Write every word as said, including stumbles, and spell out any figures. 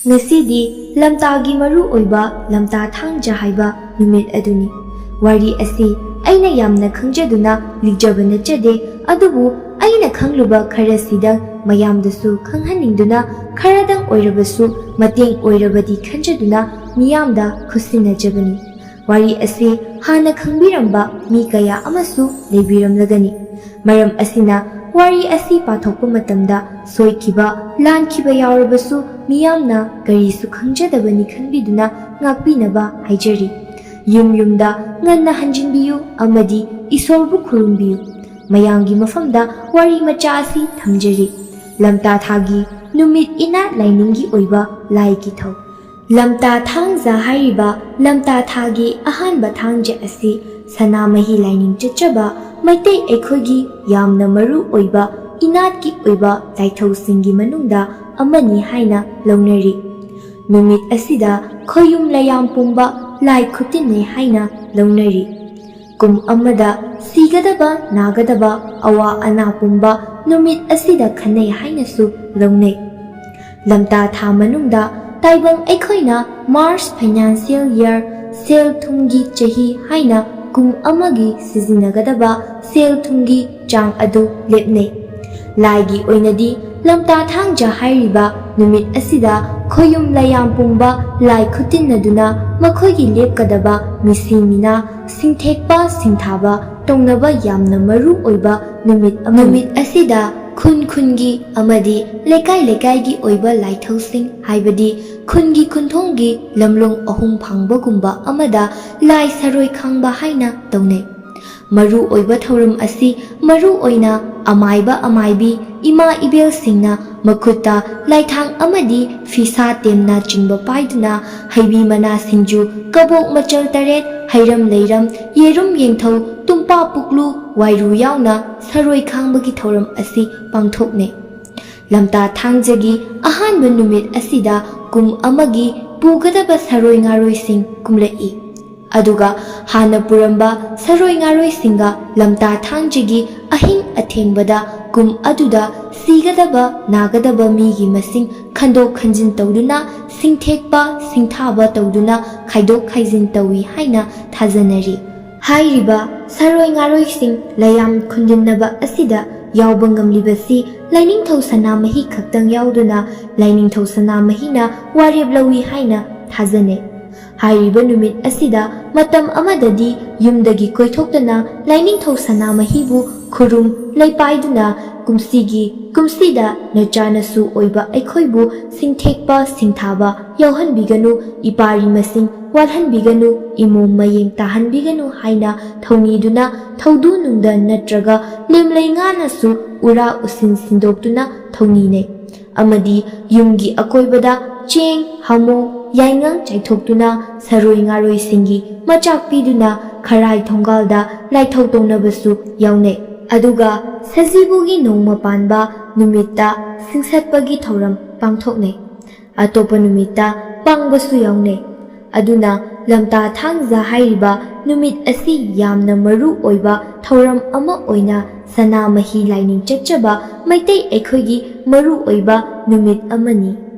ꯉꯁꯤꯗꯤ ꯂꯝꯇꯥꯒꯤ ꯃꯔꯨ ꯑꯣꯏꯕ ꯂꯝꯇꯥ ꯊꯥꯡꯖ ꯍꯥꯏꯕ ꯅꯨꯃꯤꯠ ꯑꯗꯨꯅꯤ꯫ ꯋꯥꯔꯤ ꯑꯁꯤ ꯑꯩꯅ ꯌꯥꯝꯅ ꯈꯪꯖꯗꯨꯅ ꯂꯤꯖꯕ ꯅꯠꯆꯗꯦ, ꯑꯗꯨꯕꯨ ꯑꯩꯅ ꯈꯪꯂꯨꯕ ꯈꯔꯁꯤꯗꯪ ꯃꯌꯥꯝꯗꯁꯨ ꯈꯪꯍꯟꯅꯤꯡꯗꯨꯅ ꯈꯔꯗꯪ ꯑꯣꯏꯔꯕꯁꯨ ꯃꯇꯦꯡ ꯑꯣꯏꯔꯕꯗꯤ ꯈꯟꯖꯗꯨꯅ ꯃꯤꯌꯥꯝꯗ ꯈꯨꯠꯁꯤꯟꯅꯖꯕꯅꯤ꯫ ꯋꯥꯔꯤ ꯑꯁꯤ ꯍꯥꯟꯅ ꯈꯪꯕꯤꯔꯝꯕ ꯃꯤ ꯀꯌꯥ ꯑꯃꯁꯨ ꯂꯩꯕꯤꯔꯝꯂꯒꯅꯤ꯫ ꯃꯔꯝ ꯑꯁꯤꯅ ꯋꯥꯔꯤ ꯑꯁꯤ ꯄꯥꯊꯣꯛꯄ ꯃꯇꯝꯗ ꯁꯣꯏꯈꯤꯕ, ꯂꯥꯟꯈꯤꯕ ꯌꯥꯎꯔꯕꯁꯨ ꯃꯤꯌꯥꯝꯅ ꯀꯔꯤꯁꯨ ꯈꯪꯖꯗꯕꯅꯤ ꯈꯟꯕꯤꯗꯨꯅ ꯉꯥꯛꯄꯤꯅꯕ ꯍꯥꯏꯖꯔꯤ꯫ ꯌꯨꯝ ꯌꯨꯝꯗ ꯉꯟꯅ ꯍꯟꯖꯤꯟꯕꯤꯌꯨ ꯑꯃꯗꯤ ꯏꯁꯣꯔꯕꯨ ꯈꯨꯔꯨꯝꯕꯤꯌꯨ꯫ ꯃꯌꯥꯝꯒꯤ ꯃꯐꯝꯗ ꯋꯥꯔꯤ ꯃꯆꯥ ꯑꯁꯤ ꯊꯝꯖꯔꯤ꯫ ꯂꯝꯇꯥ ꯊꯥꯒꯤ ꯅꯨꯃꯤꯠ ꯏꯅꯥꯠ ꯂꯥꯏꯅꯤꯡꯒꯤ ꯑꯣꯏꯕ ꯂꯥꯏꯒꯤ ꯊꯧ꯫ ꯂꯝꯇꯥ ꯊꯥꯡꯖ ꯍꯥꯏꯔꯤꯕ ꯂꯝꯇꯥ ꯊꯥꯒꯤ ꯑꯍꯥꯟꯕ ꯊꯥꯡꯖ ꯑꯁꯤ ꯁꯅꯥꯃꯍꯤ ꯂꯥꯏꯅꯤꯡ ꯆꯠꯆꯕ ꯃꯩꯇꯩ ꯑꯩꯈꯣꯏꯒꯤ ꯌꯥꯝꯅ ꯃꯔꯨ ꯑꯣꯏꯕ ꯏꯅꯥꯠꯀꯤ ꯑꯣꯏꯕ ꯂꯥꯏꯊꯧꯁꯤꯡꯒꯤ ꯃꯅꯨꯡꯗ ꯑꯃꯅꯤ ꯍꯥꯏꯅ ꯂꯧꯅꯔꯤ꯫ ꯅꯨꯃꯤꯠ ꯑꯁꯤꯗ ꯈꯣꯌꯨꯝ ꯂꯌꯥꯝ ꯄꯨꯝꯕ ꯂꯥꯏ ꯈꯨꯇꯤꯟꯅꯩ ꯍꯥꯏꯅ ꯂꯧꯅꯔꯤ꯫ ꯀꯨꯝ ꯑꯃꯗ ꯁꯤꯒꯗꯕ ꯅꯥꯒꯗꯕ ꯑꯋꯥ ꯑꯅꯥ ꯄꯨꯝꯕ ꯅꯨꯃꯤꯠ ꯑꯁꯤꯗ ꯈꯟꯅꯩ ꯍꯥꯏꯅꯁꯨ ꯂꯧꯅꯩ꯫ ꯂꯝꯇꯥ ꯊꯥ ꯃꯅꯨꯡꯗ ꯇꯥꯏꯕꯪ ꯑꯩꯈꯣꯏꯅ March financial year, ꯁꯦꯜ ꯊꯨꯝꯒꯤ ꯆꯍꯤ ꯍꯥꯏꯅ ꯀꯨꯝ ꯑꯃꯒꯤ ꯁꯤꯖꯤꯟꯅꯒꯗꯕ ꯁꯦꯜ ꯊꯨꯝꯒꯤ ꯆꯥꯡ ꯑꯗꯨ ꯂꯦꯞꯅꯩ꯫ ꯂꯥꯏꯒꯤ ꯑꯣꯏꯅꯗꯤ ꯂꯝꯇꯥ ꯊꯥꯡꯖ ꯍꯥꯏꯔꯤꯕ ꯅꯨꯃꯤꯠ ꯑꯁꯤꯗ ꯈꯣꯌꯨꯝ ꯂꯌꯥꯝ ꯄꯨꯝꯕ ꯂꯥꯏ ꯈꯨꯇꯤꯟꯅꯗꯨꯅ ꯃꯈꯣꯏꯒꯤ ꯂꯦꯞꯀꯗꯕ ꯃꯤꯁꯤ ꯃꯤꯅꯥ, ꯁꯤꯡꯊꯦꯛꯄ ꯁꯤꯡꯊꯥꯕ ꯇꯧꯅꯕ ꯌꯥꯝꯅ ꯃꯔꯨ ꯑꯣꯏꯕ ꯅꯨꯃꯤꯠ ꯑꯃꯅꯤ꯫ ꯅꯨꯃꯤꯠ ꯑꯁꯤꯗ ꯈꯨꯟ ꯈꯨꯟꯒꯤ ꯑꯃꯗꯤ ꯂꯩꯀꯥꯏ ꯂꯩꯀꯥꯏꯒꯤ ꯑꯣꯏꯕ ꯂꯥꯏꯊꯧꯁꯤꯡ, ꯍꯥꯏꯕꯗꯤ ꯈꯨꯟꯒꯤ ꯈꯨꯟꯊꯣꯡꯒꯤ ꯂꯝꯂꯣꯡ ꯑꯍꯨꯝ ꯐꯥꯡꯕꯒꯨꯝꯕ ꯑꯃꯗ ꯂꯥꯏ ꯁꯔꯣꯏ ꯈꯥꯡꯕ ꯍꯥꯏꯅ ꯇꯧꯅꯩ꯫ ꯃꯔꯨ ꯑꯣꯏꯕ ꯊꯧꯔꯝ ꯑꯁꯤ ꯃꯔꯨ ꯑꯣꯏꯅ ꯑꯃꯥꯏꯕ ꯑꯃꯥꯏꯕꯤ ꯏꯃꯥ ꯏꯕꯦꯜꯁꯤꯡꯅ ꯃꯈꯨꯠꯇ ꯂꯥꯏꯊꯥꯡ ꯑꯃꯗꯤ ꯐꯤꯁꯥ ꯇꯦꯝꯅ ꯆꯤꯡꯕ ꯄꯥꯏꯗꯨꯅ ꯍꯩꯕꯤ ꯃꯅꯥ ꯁꯤꯡꯖꯨ, ꯀꯕꯣꯛ ꯃꯆꯜ ꯇꯔꯦꯠ, ꯍꯩꯔꯝ ꯂꯩꯔꯝ, ꯌꯦꯔꯨꯝ ꯌꯦꯡꯊꯧ, ꯇꯨꯝꯄꯥ ꯄꯨꯛꯂꯨ, ꯋꯥꯏꯔꯨ ꯌꯥꯎꯅ ꯁꯔꯣꯏ ꯈꯥꯡꯕꯒꯤ ꯊꯧꯔꯝ ꯑꯁꯤ ꯄꯥꯡꯊꯣꯛꯅꯩ꯫ ꯂꯝꯇꯥ ꯊꯥꯡꯖꯒꯤ ꯑꯍꯥꯟꯕ ꯅꯨꯃꯤꯠ ꯑꯁꯤꯗ ꯀꯨꯝ ꯑꯃꯒꯤ ꯄꯨꯒꯗꯕ ꯁꯔꯣꯏ ꯉꯥꯔꯣꯏꯁꯤꯡ ꯀꯨꯝꯂꯛꯏ꯫ ꯑꯗꯨꯒ ꯍꯥꯟꯅ ꯄꯨꯔꯝꯕ ꯁꯔꯣꯏ ꯉꯥꯔꯣꯏꯁꯤꯡꯒ ꯂꯝꯇꯥ ꯊꯥꯡꯖꯒꯤ ꯑꯍꯤꯡ ꯑꯊꯦꯡꯕꯗ ꯀꯨꯝ ꯑꯗꯨꯗ ꯁꯤꯒꯗꯕ ꯅꯥꯒꯗꯕ ꯃꯤꯒꯤ ꯃꯁꯤꯡ ꯈꯟꯗꯣꯛ ꯈꯟꯖꯤꯟ ꯇꯧꯗꯨꯅ, ꯁꯤꯡꯊꯦꯛꯄ ꯁꯤꯡꯊꯥꯕ ꯇꯧꯗꯨꯅ ꯈꯥꯏꯗꯣꯛ ꯈꯥꯏꯖꯤꯟ ꯇꯧꯏ ꯍꯥꯏꯅ ꯊꯥꯖꯅꯔꯤ꯫ ꯍꯥꯏꯔꯤꯕ ꯁꯔꯣꯏ ꯉꯥꯔꯣꯏꯁꯤꯡ ꯂꯌꯥꯝ ꯈꯨꯟꯗꯤꯟꯅꯕ ꯑꯁꯤꯗ ꯌꯥꯎꯕ ꯉꯝꯂꯤꯕꯁꯤ ꯂꯥꯏꯅꯤꯡꯊꯧ ꯁꯅꯥꯃꯍꯤ ꯈꯛꯇꯪ ꯌꯥꯎꯗꯨꯅ ꯂꯥꯏꯅꯤꯡꯊꯧ ꯁꯅꯥꯃꯍꯤꯅ ꯋꯥꯔꯦꯞ ꯂꯧꯏ ꯍꯥꯏꯅ ꯊꯥꯖꯅꯩ꯫ ꯍꯥꯏꯔꯤꯕ ꯅꯨꯃꯤꯠ ꯑꯁꯤꯗ ꯃꯇꯝ ꯑꯃꯗꯗꯤ ꯌꯨꯝꯗꯒꯤ ꯀꯣꯏꯊꯣꯛꯇꯅ ꯂꯥꯏꯅꯤꯡꯊꯧ ꯁꯅꯥꯃꯍꯤꯕꯨ ꯈꯨꯔꯨꯝ ꯂꯩꯄꯥꯏꯗꯨꯅ ꯀꯨꯝꯁꯤꯒꯤ ꯀꯨꯝꯁꯤꯗ ꯅꯆꯥꯅꯁꯨ ꯑꯣꯏꯕ ꯑꯩꯈꯣꯏꯕꯨ ꯁꯤꯡꯊꯦꯛꯄ ꯁꯤꯡꯊꯥꯕ ꯌꯥꯎꯍꯟꯕꯤꯒꯅꯨ, ꯏꯄꯥꯔꯤ ꯃꯁꯤꯡ ꯋꯥꯠꯍꯟꯕꯤꯒꯅꯨ, ꯏꯃꯣꯝ ꯃꯌꯦꯡ ꯇꯥꯍꯟꯕꯤꯒꯅꯨ ꯍꯥꯏꯅ ꯊꯧꯅꯤꯗꯨꯅ ꯊꯧꯗꯨ ꯅꯨꯡꯗ ꯅꯠꯇ꯭ꯔꯒ ꯂꯦꯝꯂꯩ ꯉꯥꯅꯁꯨ ꯎꯔꯥ ꯎꯁꯤꯟ ꯁꯤꯟꯗꯣꯛꯇꯨꯅ ꯊꯧꯅꯤꯅꯩ꯫ ꯑꯃꯗꯤ ꯌꯨꯝꯒꯤ ꯑꯀꯣꯏꯕꯗ ꯆꯦꯡ, ꯍꯥꯃꯣꯡ, ꯌꯥꯏꯉꯪ ꯆꯥꯏꯊꯣꯛꯇꯨꯅ ꯁꯔꯣꯏ ꯉꯥꯔꯣꯏꯁꯤꯡꯒꯤ ꯃꯆꯥꯛ ꯄꯤꯗꯨꯅ ꯈꯔꯥꯏ ꯊꯣꯡꯒꯥꯜꯗ ꯂꯥꯏꯊꯧ ꯇꯧꯅꯕꯁꯨ ꯌꯥꯎꯅꯩ꯫ ꯑꯗꯨꯒ ꯁꯖꯤꯕꯨꯒꯤ ꯅꯣꯡꯃ ꯄꯥꯟꯕ ꯅꯨꯃꯤꯠꯇ ꯁꯤꯡꯁꯠꯄꯒꯤ ꯊꯧꯔꯝ ꯄꯥꯡꯊꯣꯛꯅꯩ꯫ ꯑꯇꯣꯞꯄ ꯅꯨꯃꯤꯠꯇ ꯄꯥꯡꯕꯁꯨ ꯌꯥꯎꯅꯩ꯫ ꯑꯗꯨꯅ ꯂꯝꯇꯥ ꯊꯥꯡꯖ ꯍꯥꯏꯔꯤꯕ ꯅꯨꯃꯤꯠ ꯑꯁꯤ ꯌꯥꯝꯅ ꯃꯔꯨ ꯑꯣꯏꯕ ꯊꯧꯔꯝ ꯑꯃ ꯑꯣꯏꯅ ꯁꯅꯥꯃꯍꯤ ꯂꯥꯏꯅꯤꯡ ꯆꯠꯆꯕ ꯃꯩꯇꯩ ꯑꯩꯈꯣꯏꯒꯤ ꯃꯔꯨ ꯑꯣꯏꯕ ꯅꯨꯃꯤꯠ ꯑꯃꯅꯤ꯫